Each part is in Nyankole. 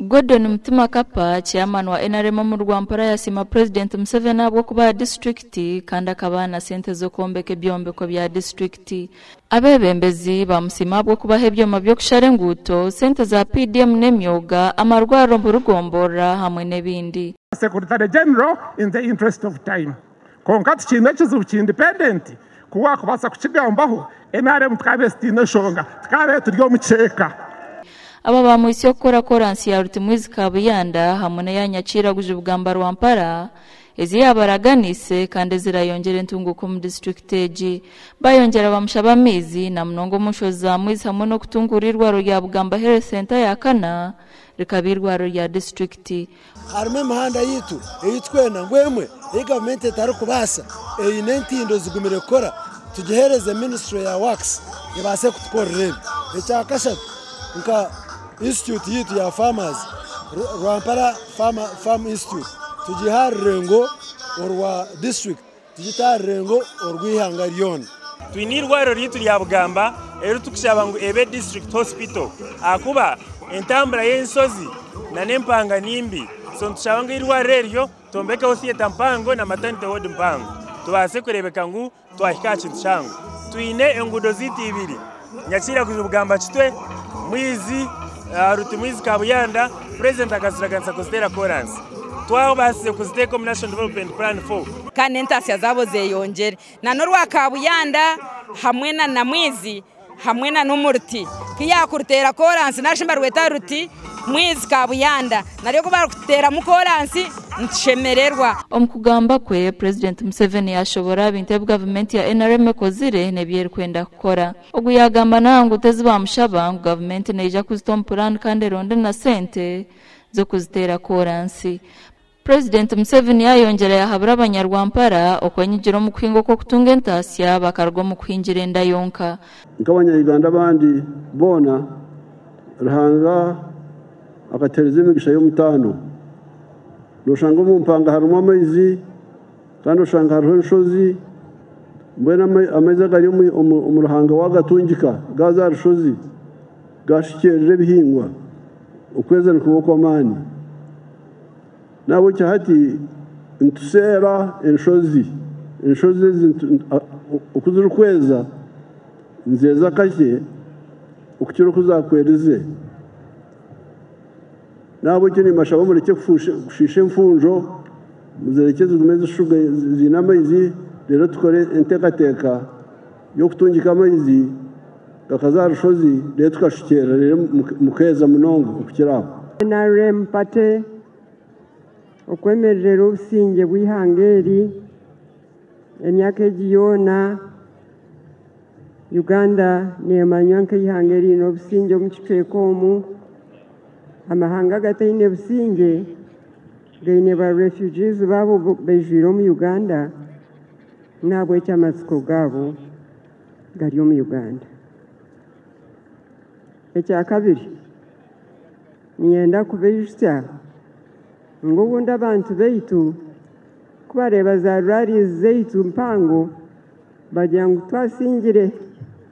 Gordon Mutima Kapa, Chairman wa NRM omu Rwampara yasiima Purezidenti Museveni ahabw'okubaha disiturikiti kandi akabaha na sente z'okwombeka ebyombeko bya disiturikiti. Abeebembezi bamusiima ahabw'okubaha ebyoma by'okushara enguuto, sente za PDM n'emyoga, amarwariro omu rugomborora hamwe n'ebindi. Secretary General in the interest of time. Kwonka tikiine ekizibu ki independent ku waakubaasa kukigambaho, NRM tukabaire tutaine nshonga, tukabaire turi omu kyeka. Aba bamwitsya okukora koransi ya Rutimwizi Kabuyanda hamwe n'eya Nyakiraguju Bugamba Rwampara ezi yaabaraganiise kandi ezirayongyera entunguuka omu disiturikiti egi. Bayongyera bamushaba amaizi na munonga omu nshozi za Mwizi hamwe n'okutunguura eirwariro rya Bugamba Health Centre ya kana rikaba eirwariro rya disiturikiti. Harimu emihanda yaitu ei twena ngu emwe ei gavumenti etarikubaasa eine entindo zigumire kukora tugiheereze ministry ya works ebaase kutukorera ebi. Ekyakashatu nka institute yaitu ya farmers Rwampara Farm Institute tugihe aha rurengo orwa district tugite aha rurengo orw'eihanga ryona. Twine eirwariro ryaitu rya Bugamba eri turikushaba ngu ebe district hospital ahakuba entambura y'enshozi n'empanga ni mbi. So nitushaba ngu eirwariro eryo twombekeho theatre mpango na maternity ward mpango tubaase kureebeka ngu twahika aha kintu kihango. Twine enguudo zaitu ibiri, Nyakiraguju Bugamba Kitwe, Mwizi, Rutimwizi Kabuyanda, Purezidenti akaziraganisa kuziteera koransi. Twabaasize kuziteeka omu National Development Plan 4. Kandi n'entaasya zaabo zeyongyere. Na n'orwa Kabuyanda hamwe na Namwizi hamwe na n'omuruti. Ku yaakuruteera koransi nari shi nibarweta ruti Mwizi Kabuyanda. Naryo ku barikuteeramu koransi nitushemererwa. Omu kugamba kwe, Purezidenti Museveni yaashoboora aha bintu ebi gavumenti ya NRM ekozire n'ebi erikwenda kukora. Ogu yaagamba n'aha nguuto ezi baamushaba ngu gavumenti neija kuzita omu puraani kandi eronde na sente z'okuziteera koransi. Purezidenti Museveni yaayongyera yaahabura abanyarwampara okwenyigira omu kuhinga okw'okutunga entaasya bakaruga omu kuhingira enda yonka. Nk'abanya-Uganda abandi boona, Ruhanga akatuheereza emigisha y'omutaano. Nooshanga omu mpanga harimu amaizi kandi oshanga hariho enshozi, mbwenu amaizi agari omu ruhanga waagatungika gaaza aha rushozi gaashukyerera ebihingwa, okweza nikuba okw'amaani. Nahabwekyo hati nituseera enshozi, enshozi ezi oku zirikweza nizeeza kakye okukira oku zaakwerize. Nahabwekyo nimbashaba murekye kushiisha enfunjo, muzirekye zigume zishuge ziine amaizi reero tukore enteekateeka y'okutungika amaizi gakaza aha rushozi reero tukashukyerera reero mukeeza munonga okukira aho. NRM Party okwemererera obusingye bw'eihanga eri emyaka egi yoona Uganda neemanywa nk'eihanga eriine obusingye omu kicweka omu. Amahanga agataine busingye gaine ba refugees baabo baijwire omu Uganda, n'ahabw'ekyo amatsiko gaabo gari omu Uganda. Ekya kabiri, niinyenda kubaijutsya ngu obundi abantu baitu ku bareeba za rallies zaitu mpango bagira ngu twasingire,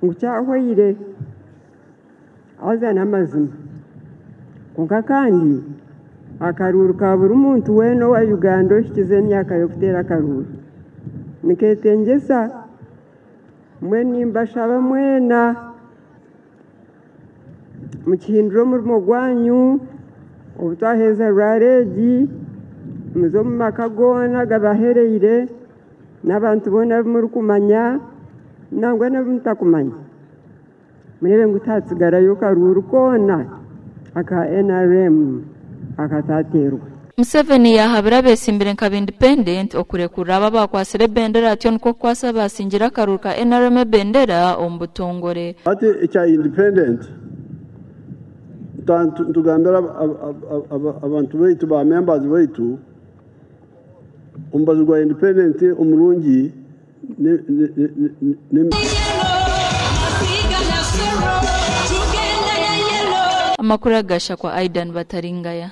ngu kyahwaire, haza n'amazima. Kwonka kandi akaruuru ka buri muntu weena owa Uganda ohikize emyaka y'okuteera akaruuru niketengyesa. Mbwenu nimbashaba mwena mukihindure omurimo gwanyu obu twaheza rally egi muze omu maka goona agabahereire n'abantu boona abu murikumanya nangwa n'abu mutakumanya. Mureebe ngu tihatsigarayo karuuru koona aka NRM akatateerwa. Museveni yahabura abeesimbire nka independent okurekurira abo abakwatsire ebendera atyo nikwo kukwasa abasingire akaruuru ka NRM ebendera omu butongore. Hati ekya independent ntugambira abantu baitu ba members baitu omubazi gwa independent omurungi ni Amakuru agasha kwa Aidan Bataringaya.